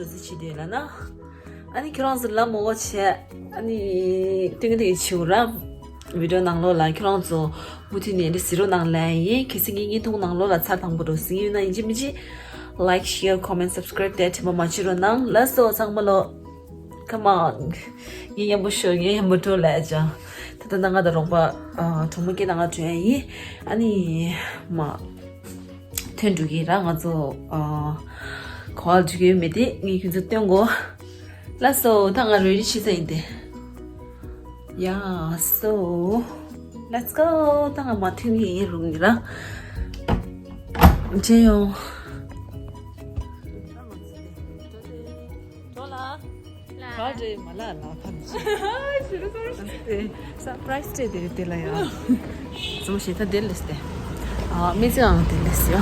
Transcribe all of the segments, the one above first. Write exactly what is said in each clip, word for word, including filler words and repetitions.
གཟི་བྱེད་དུས་ལ་ན། ཨ་ནི་ཁྱོད་རང་ཚོ་ལ་མོ་བ་བྱས། ཨ་ནི་ཏིང་ཏིང་བྱེད་ར། བི་ཌིའོ་ནང་ལོགས་ལ་ཁྱོད་རང་ཚོ་མུ་མཐུད་ནས་འདི་གཟིགས་རོགས་གནང་ལན་ཡིན། གལ་སྲིད་ངའི་བརྙན་ཐུང་ནང་ལོགས་ལ་ཚར་དང་པོ་འགྲོ་གཟིགས་ཡོད་ན་ཡིན་གཅིག་མིན་གཅིག་like, share, comment, subscribe དེ་དྲན་པ་མ་བརྗེད་རོགས་གནང་། ལགས་སོ་ཚང་མ་ལོ། Come on. ངས་ཡང་མོ་ཤོར་ངས་ཡང་མོ་འགྲོ་ལས་ཅང་། ད་ལྟ་ན་ང་དང་རོགས་པ་གྲོགས་མོ་སྐད་ན་ང་འགྲོ་ཡ་ཡིན། ཨ་ནི་མ། ཐོན་འགྲོ་གི་ར་ང་ཚོ་ག་བ་འགྲོ་གི་ཡོད་མེད་དེ་ངས་ཁྱོད་ཚོ་སྟོན་གོ། ལགས་སོ་ད་ང་རེ་ཌི་བྱེད་ས་ཡིན་ཏེ། Yeah, so let's go. ད་ང་མ་ཐོན་གི་ཡིན་རུང་ཡིན་ར། མཇལ་ཡོང་། འགྲོ་ལ། ག་རེ་མ་ལ་ལ་ཕམ་ཆེ། ཞུ་རུ་སོ་རུ། ཨེ། སར་པ་རའི་སི་སྤྲད་དེ་དེ་ལ་ཡ། ཙམ་ཞིག་ད་དེ་ལས་ཏེ། ཨ་མི་ཚེ་ཨང་དེ་ལས་ཡ།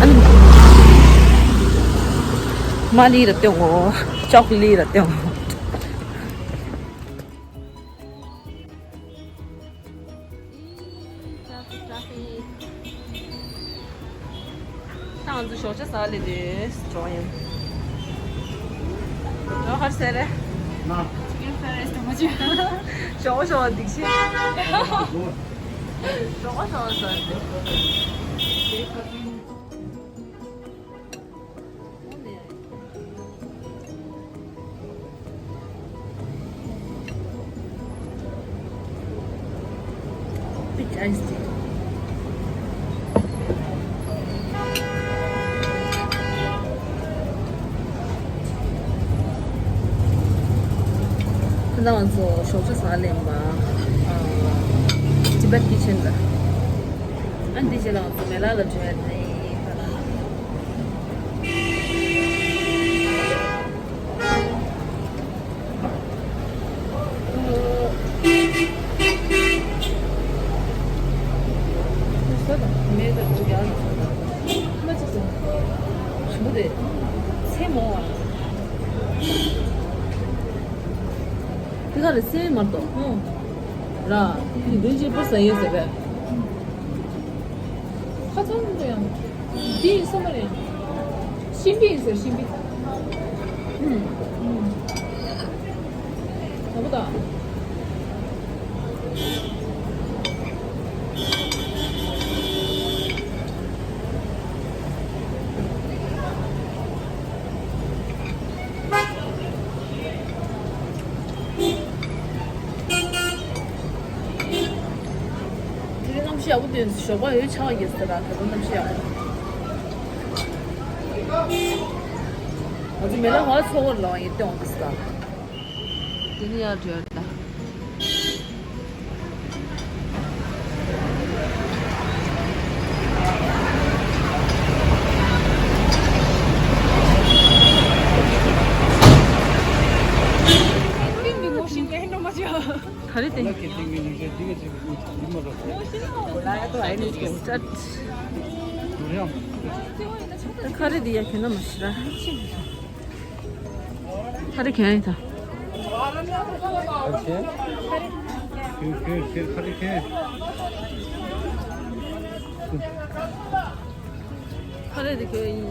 ཨ་ནི། མ་ལི་ར་ཏེ་འོ། ཅོག་ལི་ར་ཏེ་འོ། ད་ང་ཚོ་ཞོགས་ཇ་ཟ་ལེ་དེ་འགྲོ་ཡིན། འགྲོ་ཧར་ཟེར་རེ། ན། ཅི་ཀེན་ཕ་རེ་སི་དུ་མ་ཅི། ཞོགས་ཞོགས་སྡིག་ཆེ། ཞོགས་ཞོགས་ཟ་དེ། Peach iced tea. ཁྱེད་རང་ཚོ་ཞོགས་ཇ་ཟ་ལེ་མ། ཨ། Tibet Kitchen ལ། ཨ་འདི་རྗེས་ལ་ང་ཚོ་མེ་ལ་ལ་འགྲོ་ཡ་ནི་ཁ་ལ། དེ་ག་རེ་སེ་མར་ཏོ། ར། དེ་འདི་ཅི་པོ་ཟ་ཡོད་ཟེར་བས། ཁ་ཚང་འདི་ཡང་། འདི་ཡིན་ས་མ་རེད། ཤིང་པི་ཡིན་ཟེར་ཤིང་པི། ཨུམ། ཨུམ། དྲག་པོ་དང་། དེ་རིང་གནམ་གཤིས་ཡག་པོ་འདུག་ཞོགས་པ་འོད་ཆགས་ཡོད་ཟེར་ལ་དེ་ཚོ་གནམ་གཤིས་ཡག་པོ་འདུག་ང་ཚོ་མེ་ལ་ཧ་ཚོ་བོར་ལ་ཡིན་ཏེ་འོང་གི་ཟེར་ལ། དེ་ནི་ཡར་བྲོས་ལ། ག་རེ་དེ། ཁ་རེ་དེ་ཡ་ཁྱོད་ན་མ་ཤི་ར། ཁ་རི་ཁན་ཡིན་ད། ཁ་རི་ཁན། ཁྱོད་ཁྱོད་ཁྱོད་ཁ་རི་ཁན། ཁ་རི་དེ་ཁྱོད་ཡིན།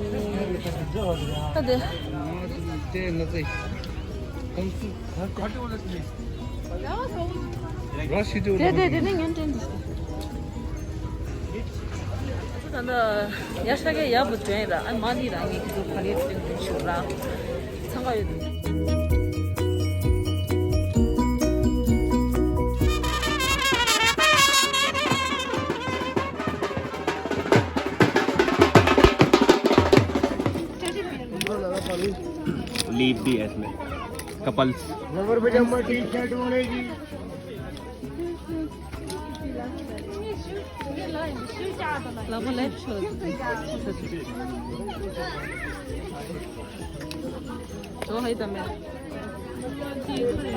ཁ་དེ། ང་ཚོ་ལྟས་ང་ཚོ་ཁམས་སུ་ཁ་ཁ་ར་ཤི་དུ། དེ་དེ་དེ་ནི་ངན་དྲན་དུ། ད་ལྟ་ཡར་ཤ་གའི་ཡག་པོ་དྲན་ར། ཨ་མ་ནི་རང་ངས་ཁྱེད་ཚོ་ག་རེ་སྟོན་དགོས་ཞུ་ར། འཚང་ཁ་ཡོད་དུ། लीप भी है इसमें। Couples. Rubber पजामा T shirt वाले जी। ལག་པ་ལེབ་ཤོག་ཇོ་ཧའི་ད་མེ།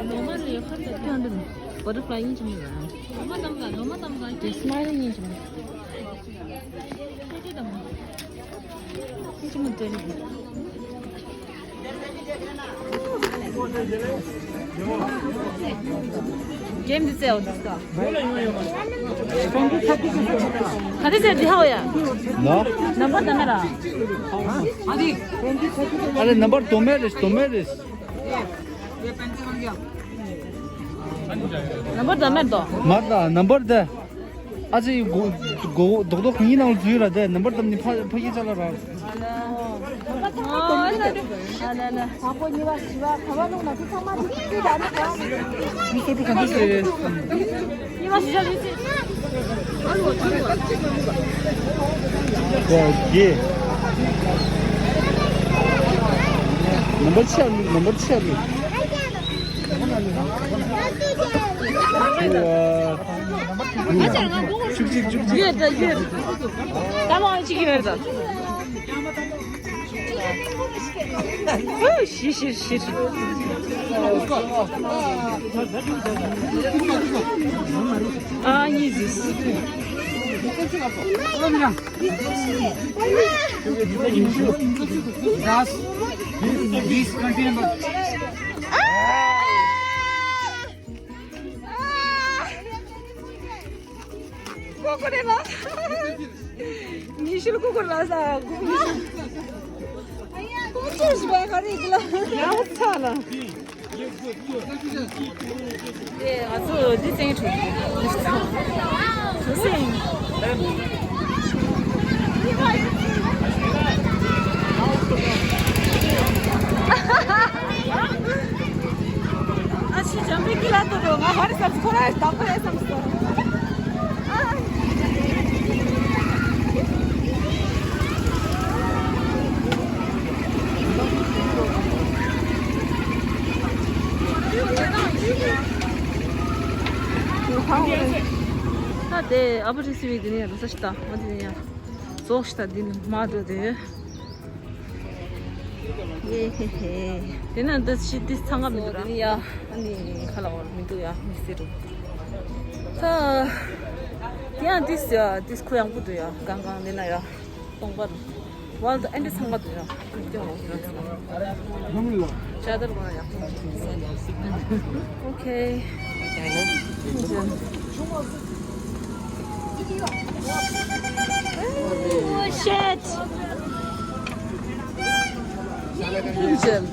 ལོ་མ་ལེ་ཁ་ལེ་ཁ་འདི་ནི་བ་ཊར་ཕ་ལའི་ཡིན་གྱི་མི་ར། ལོ་མ་དམ་ག་ལོ་མ་དམ་ག་དེ་སི་མའི་ལིང་ཡིན་གྱི་མི། ཁྱེད་ཀྱི་དམ་ཡིན་གྱི་མི་དེ་རེད། འདི་ཚེ་འདི་ཧའོ་ཡ། ལ། ནམ་བར་ད་མེད་ར། ཨ་རེ་ནམ་བར་དོ་མེད་རེད་དོ་མེད་རེད། ནམ་བར་ད་མེད་དོ། མ་ད་ནམ་བར་ད། ཨ་ཙི་གོ་གོ་རྡོག་རྡོག་གཉིས་ནང་འཛུལ་ར་དེ་ནམ་བར་ད་ནི་ཕ་ཕ་གི་ཅ་ལ་ར། ཡོད་ད་ཡོད། ད་མང་ཅིག་ཡོད་ད། ཨུ། ཤི་ཤི་ཤི། ཨ་ཡི་ཟིས། ཀོ་ཀོ་རེ་ལ། ཉི་ཤུ་ལ་ཀོ་ཀོ་རེ་ལ་ས། ཀོ་ཀོ་ཤི་བ་ག་རེ་གི་ལ། ཡང་ཚ་ལ། དེ་ང་ཚོ་འདི་བཙན་བྱོལ་དུ་སེང་ཨ་ཕྱི་འཇམ་པའི་ཀི་ལ་ཏོ་རོ་ང་ཧ་རི་སམ་ཁོ་ར་ད་ཁོ་ར་སམ་སོ། ད་དེ་ཨ་བུ་རི་སི་བི་དེ་ནས་རུ་ས་ཤི་ད་མ་དེ་ནས་ཡ་ཟོག་ཤི་ད་དེ་ནས་མ་འགྲོ་དེ། ཡེ་ཧེ་ཧེ། དེ་ན་འདི་ཕྱི་འདི་ཚང་ག་མི་འདུག་ར། ཡ་ཨ་ནི་ཁ་ལ་བར་མི་འདུག་ཡ་མི་སེ་རུ། ད་དེ་ཡང་འདི་ཡ་འདི་ཁོ་ཡང་པོ་འདུག་ཡ་གང་གང་དེ་ན་ཡ་སྟོང་པ་རུ། ཝལ་ད་ཨན་ཏི་ཚང་མ་དུ་ཡང་ཀུན་ཀྱང་འོང་ཡོད་ཟེར། ཅ་དར་གོ་ན་ཡག་པོ་ཟེར། ཨོ་ཁེ། ཨོ་ཤེད། ཤེད།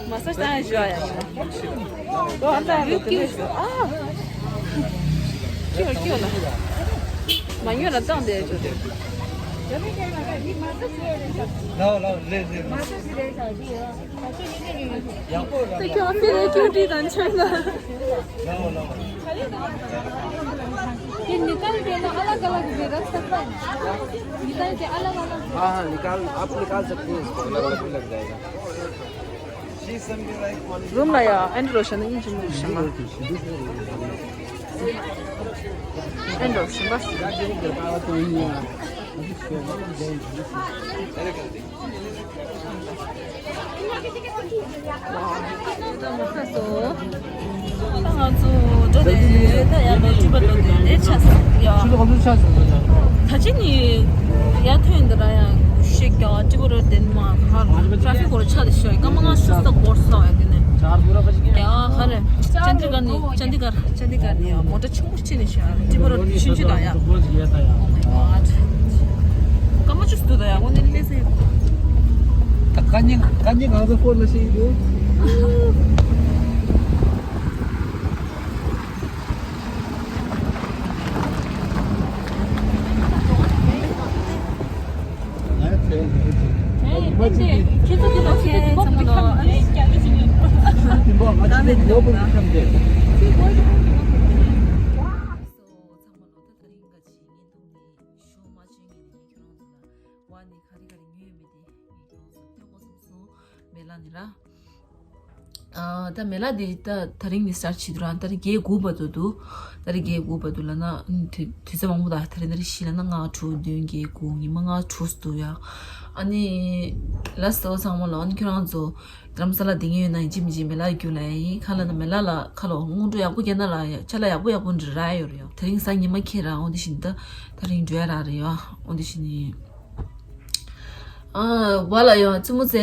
Massage བཏང་ཡ་ཞུ་ཡ་ཡ། ཨ། ཁྱོད་ཁྱོད་ལ། མ་ཉོས་ལ་བཏང་བསྡད་ཆོག་ལའོ་ལའོ་རེད་རེད་རེད། ཁྱོད་ཨ་ཕི་རེད་ཁྱོད་བྲིས་དང་ཆོས་ལ། ये निकल के ना अलग अलग दे रख सकता है। निकल के अलग अलग। हाँ हाँ निकाल, आप निकाल सकते हैं इसको, अलग अलग भी लग जाएगा। རུམ་ལ་ཡ་ཨེན་ཌི་རོ་ཤ་ནི་ཨིན་ཅི་མུ་ཤ་མ། ཨེན་ཌི་རོ་ཤ་མ། ང་ཚོ་འགྲོ་དེ་ད་ཡར་ལོ་སྤྲུལ་པ་ལོ་དེ་དེ་ཆགས་སོང་ཡ། ད་ཅི་ནི་ཡར་ཐོན་འདི་ར་ཡང་ཤེས་ཀྱང་ཏྲི་བ་རོ་དེ་མ་ཧར་ཊ་ཕི་ཀ་སྐོར་ཆགས་དེ་ཤོད་སྐར་མ་ལྔ་ཤུ་ཙམ་འགོར་སོང་ཡ་དེ་ནས། ཡ་ཧ་རེ། ཅན་དི་གར་ནི་ཅན་དི་གར་ཅན་དི་གར་ནི་ཡ་མོ་ཊ་ཆེན་པོ་ཅི་ནས་ཤར་ཏྲི་བ་རོ་ཆུང་ཆུང་དང་ཡ། Oh my god. སྐར་མ་བཅུ་སྟོད་དང་ཡ་དངོས་གནས་ལས་སེ། ད་ཀ་ཉིང་ཀ་ཉིང་གང་ཚོ་ཕོར་ལ་ཤེས་ཡོད། ཚང་མ་ལོ་ད་ད་རིང་ག་ཅིག་ངའི་ཐུགས་ནས་ཤོ་མ་བྱོན་ངས་ནས་ངས་ཁྱོད་རང་ཚོ་ལ་བ་ནི་ག་རེ་ག་རེ་ཉོས་ཡོད་མེད་དེ་ངས་ཁྱོད་རང་ཚོ་སྟོན་དགོས་བསམ་སོང་མེ་ལ་ནི་ར། ཨ་ད་མེ་ལ་དེ་ད་ད་རིང་ནས་སི་ཊར་ཊི་བྱེད་དུས་ར་ད་རིང་བརྒྱད་དགུ་བར་དུ་འདུག་ད་རིང་བརྒྱད་དགུ་བར་དུ་ལབ་ན་དུས་དུས་ཚོད་མང་པོ་དང་ད་རིང་ད་རིང་བཞི་ལབ་ན་ལྔ་དྲུག་བདུན་བརྒྱད་དགུ་ཉི་མ་ལྔ་དྲུག་འདུག་ཡ། ཨ་ནི་ལགས་སོ་ཚང་མ་ལ་ཨ་ནི་ཁྱོད་རང་ཚོ། རྡ་རམ་ས་ལ་བསྡད་མཁན་ཡོད་ན་ཡིན་གཅིག་མིན་གཅིག་མེ་ལ་རྒྱུག་ལ་ཡིན། ཁ་ལ་ན་མེ་ལ་ལ་ཁ་ལོ་སྔོན་འགྲོ་ཡག་པོ་རྒྱག་ན་ར་ཡ་ཅ་ལག་ཡག་པོ་ཡག་པོ་འདྲ་རག་ཡོད་རེད་ཡ། དེ་རིང་གཟའ་ཉི་མ་ཁྱེད་རང་འོ་འདི་བཞིན་ད་ད་རིང་འགྲོ་ཡ་རག་རེད་ཡ། འོ་འདི་བཞིན་ནི་ཨ་བ་ལ་ཡ་རྩེད་མོ་རྩེ་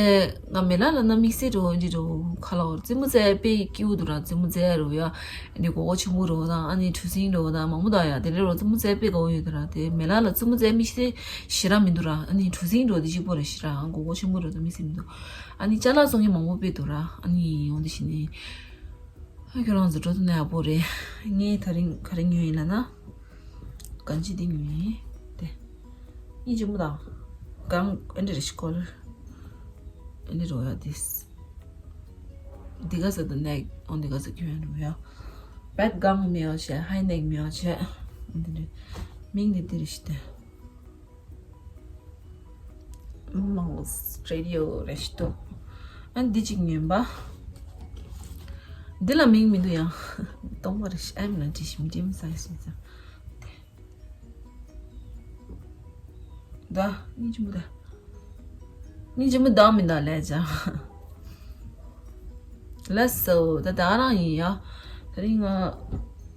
ང་མེ་ལ་ལ་ན་དམིགས་བསལ་འགྲོ་འདི་འགྲོ་ཁ་ལོ་རྩེད་མོ་རྩེ་དཔེ་སྐྱིད་པོ་འདུག་ར། རྩེད་མོ་རྩེ་རུ་ཡ་འདི་གོ་གོ་ཆེན་པོ་རུ་དང་ཨ་ནི་གྲུ་གཟིངས་རུ་དང་མང་པོ་དང་ཡ་དེ་འདྲ་རུ་རྩེད་མོ་རྩེ་དཔེ་དགའ་བོ་ཡོད་དུ་ར། དེ་མེ་ལ་ལ་རྩེད་མོ་རྩེ་དམིགས་བསལ་ཞེ་དྲག་མི་འདུག་ར། ཨ་ནི་གྲུ་གཟིངས་འགྲོ་འདི་གཅིག་པོ་ར་ཞེ་དྲག་གོ་གོ་ཆེན་པོ་རུ་དང་དམིགས་བསལ་མི་འདུག་ཨ་ནི་ཅ་ལག་བཙོང་མཁན་མང་པོ་དཔེ་འདུག་ར། ཨ་ནི་འོ་འདི་བྱས་ནས་ཨ་ཁྱོད་རང་ཚོ་འགྲོ་ཐུབ་ན་ཡག་པོ་རེད། ངས་ད་རིང་ག་རེ་ཉོས་ཡིན་ལབ་ན་གང་ཅི་འདི་ཉོས་ཡིན་དེ། ཨིན་ཇི་མོ་དང་གང་ཨ་འདི་རེ་ཤི་ཀོལ་ཨ་འདི་རོ་ཡ་དིས། འདི་ག་ས་དུ་ནེག་ཨོ་འདི་ག་ས་ཁྱོད་རོ་ཡ། བེད་གང་མེ་ཡོ་ཆེ་ཧའི་ནེག་མེ་ཡོ་ཆེ། འདི་རེ་མིང་འདི་འདི་རེ་ཤི་དེ། མང་སི་ཊེ་རི་ཡོ་རེ་ཤི་ཏོ། ཨ་འདི་གཅིག་ཉོན་པ། འདི་ལ་མིང་མི་འདུག་ཡང་། སྟོང་པ་རེ་ཤི་ཨེམ་ལ་འདྲི་ཤི་མི་འདྲི་མི་ས་ཤི་ས། ད་ཨིན་ཇི་མོ་ད། ཨིན་ཇི་མོ་ད་མི་ད་ལས་ཅ། ལགས་སོ། ད་ད་རང་ཡིན་ཡ། ད་རིང་ང་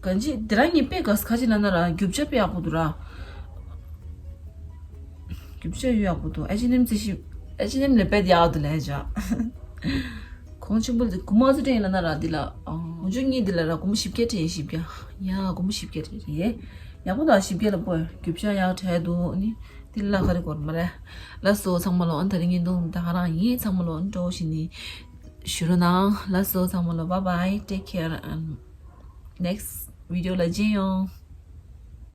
གང་ཅི་དེ་རང་ཉིད་དཔེ་ག་ས་ཁ་ཅིག་ལ་ན་ར་རྒྱུ་ཆ་དཔེ་ཡག་པོ་འདུག་ར། རྒྱུ་ཆ་ཡོད་ཡག་པོ་འདུག་ཨེ་ཆི་ནེམ་ཙི་ཤི་ཨེ་ཆི་ནེམ་ལས་དཔེ་ཡག་འདུག་ལས་ཅ། གོང་ཆེན་པོ་དེ་གོ་མ་ཚོ་དྲན་ཡིན་ན་ན་ར་འདི་ལ་ཨང་། འོན་ཅུང་གཉིས་འདི་ལ་ར་སྒོར་མོ་བཞི་བརྒྱ་དྲན་བཞི་བརྒྱ། ཡ་སྒོར་མོ་བཞི་བརྒྱ་དྲན་རེད། ཡག་པོ་དང་བཞི་བརྒྱ་ལ་པོ་རྒྱུ་ཆ་ཡག་དྲན་འདུག་ཨ་ནི་འདི་ལ་ག་རེ་གོར་མ་རེད། ལགས་སོ་ཚང་མ་ལོ། ཨ་ད་རིང་ངའི་འདུག་ད་ག་རང་ཡིན། ཚང་མ་ལོ་འགྲོ་བཞིན་ནི་ཞུ་རུ་ནང་། ལགས་སོ་ཚང་མ་ལོ། Bye bye, take care and next video ལ་མཇལ་ཡོང་།